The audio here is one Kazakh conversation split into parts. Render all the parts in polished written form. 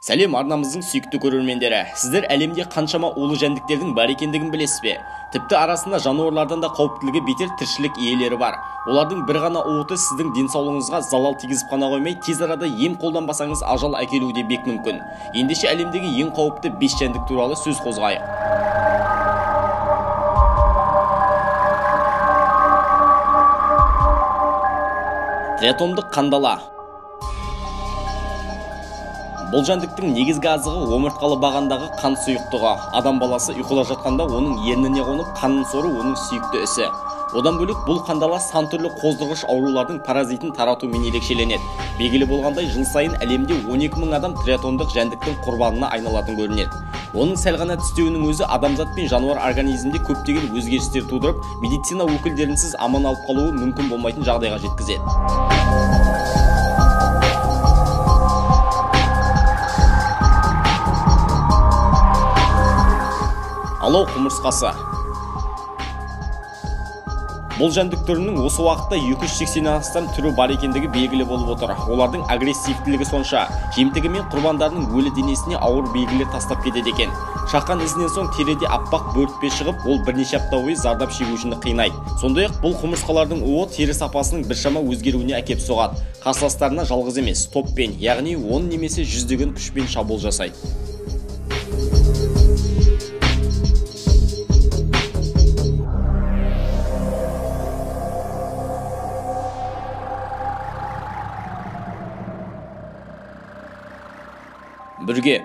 Сәлем арнамыздың сүйікті көрермендері. Сіздер әлемде қаншама улы жәндіктердің бар екендігін білесіз бе? Тіпті арасында жануарлардан да қауіптілігі бетер тіршілік иелері бар. Олардың бір ғана уыты сіздің денсаулығыңызға залал тигізіп қана қоймай, тез арада ем қолданбасаңыз ажал әкелуі де бек мүмкін. Ендеше әлемдегі ең қауіпті 5 жәндік туралы сөз қозғайық. Триатомдық қандала. Бұл жәндіктің негізгі азығы омыртқалы бағандағы қан сұйықтығы. Адам баласы ұйқыда жатқанда оның ерніне қонып, қанын сору оның сүйікті ісі. Одан бөлек бұл қандала сан түрлі қоздырғыш аурулардың паразитін таратумен ерекшеленеді. Белгілі болғандай, жыл сайын әлемде 12 мың адам триатомдық жәндіктің құрбанына айналатын көрінеді. Оның сәл ғана тістеуінің өзі адамзат пен жануар организмінде көптеген өзгерістер тудырып, медицина өкілдерінсіз аман алып қалуы мүмкін болмайтын жағдайға жеткізеді. Алау құмырсқасы. Бұл жәндік түрінің осы уақытта 280 астам түрі бар екендігі белгілі болып отыр. Олардың агрессивтілігі сонша, жемтігі мен құрбандарының өлі денесіне ауыр белгілер тастап кетеді екен. Шаққан ізінен соң тереде аппақ бөртпе шығып, ол бірнеше апта бойы зардап шегушіні қинайды. Сондай-ақ бұл құмырсқалардың уы тері сапасының біршама өзгеруіне әкеп соғады. Қарсыластарына жалғыз емес, топпен, яғни 10 немесе жүздеген күшпен шабуыл жасайды. Бүрге.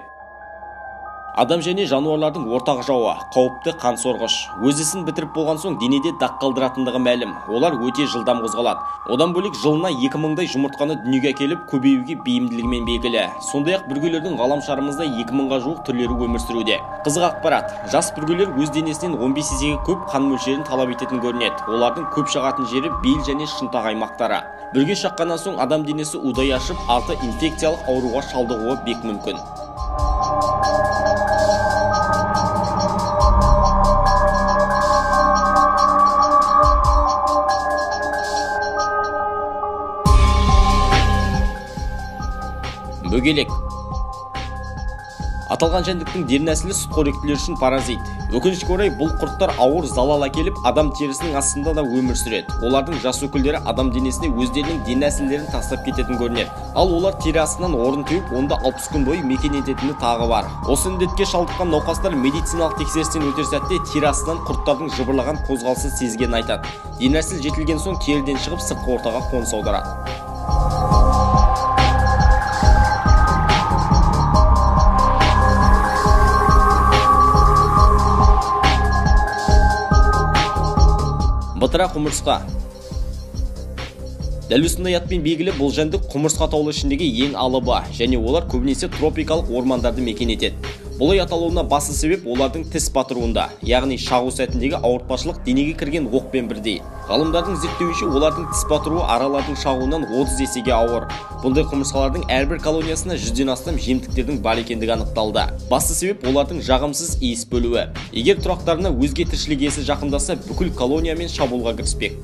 Адам және жануарлардың ортақ жауы, қауіпті қан сорғыш. Өз ісін бітіріп болған соң денеде дақ қалдыратындығы мәлім. Олар өте жылдам қозғалады. Одан бөлек жылына 2000-дай жұмыртқаны дүниеге әкеліп, көбеюге бейімділігімен белгілі. Сондай-ақ бүргелердің ғаламшарымызда 2000-ға жуық түрлері өмір сүруде. Қызық ақпарат, жас бүргелер өз денесінен 15 есеге көп қан мөлшерін талап ететін көрінеді. Олардың көп шағатын жері бел және шынтақ аймақтары. Бүрге шаққаннан соң адам денесі удай ашып, арты инфекциялық ауруға шалдығуы бек мүмкін. Бөгелек. Аталған жәндіктің дернәсілі сүтқоректілер үшін паразит. Өкінішке орай, бұл құрттар ауыр залал әкеліп, адам терісінің астында да өмір сүреді. Олардың жас өкілдері адам денесіне өздерінің дернәсілдерін тастап кететін көрінеді. Ал олар тері астынан орын теуіп, онда 60 күн бойы мекен ететіні тағы бар. Осы індетке шалдыққан науқастар медициналық тексерістен өтер сәтте тері астынан құрттардың жыбырлаған қозғалысын сезгенін айтады. Дернәсіл жетілген соң теріден шығып, сыртқы ортаға қоныс аударады. Бытыра құмырсқа. Дәл осындай атпен белгілі бұл жәндік құмырсқа атаулы ішіндегі ең алыбы, және олар көбінесе тропикалық ормандарды мекен етеді. Бұлай аталуына басты себеп олардың тіс батыруында, яғни шағу сәтіндегі ауыртпашылық денеге кірген оқпен бірдей. Ғалымдардың зерттеуінше, олардың тіс батыруы аралардың шағуынан 30 есеге ауыр. Бұндай құмырсқалардың әрбір колониясына 100-ден астам жемтіктердің бар екендігі анықталды. Басты себеп олардың жағымсыз иіс бөлуі. Егер тұрақтарына өзге тіршілік иесі жақындаса, бүкіл колониямен шабуылға кіріспек.